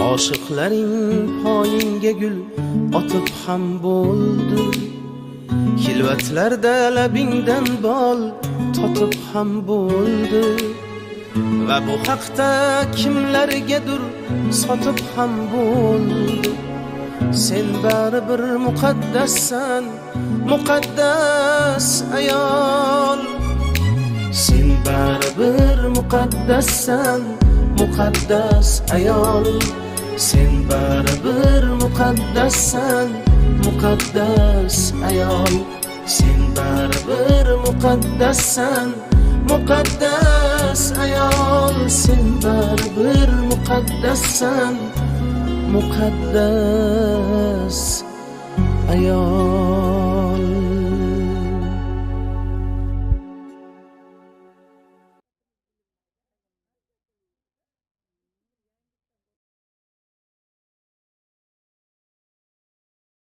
Oshiqlaring poyingga gul otib ham bo'ldi, xilvatlarda labingdan bol totib ham bo'ldi. Va bu haqda kimlargadir sotib ham bo'ldi. Sen baribir muqaddassan, muqaddas ayol. Sen baribir muqaddassan, muqaddas ayol. Sen baribir muqaddassan, muqaddas ayol. Sen baribir muqaddassan, muqaddas ayol. Sen baribir muqaddassan, muqaddas ayol.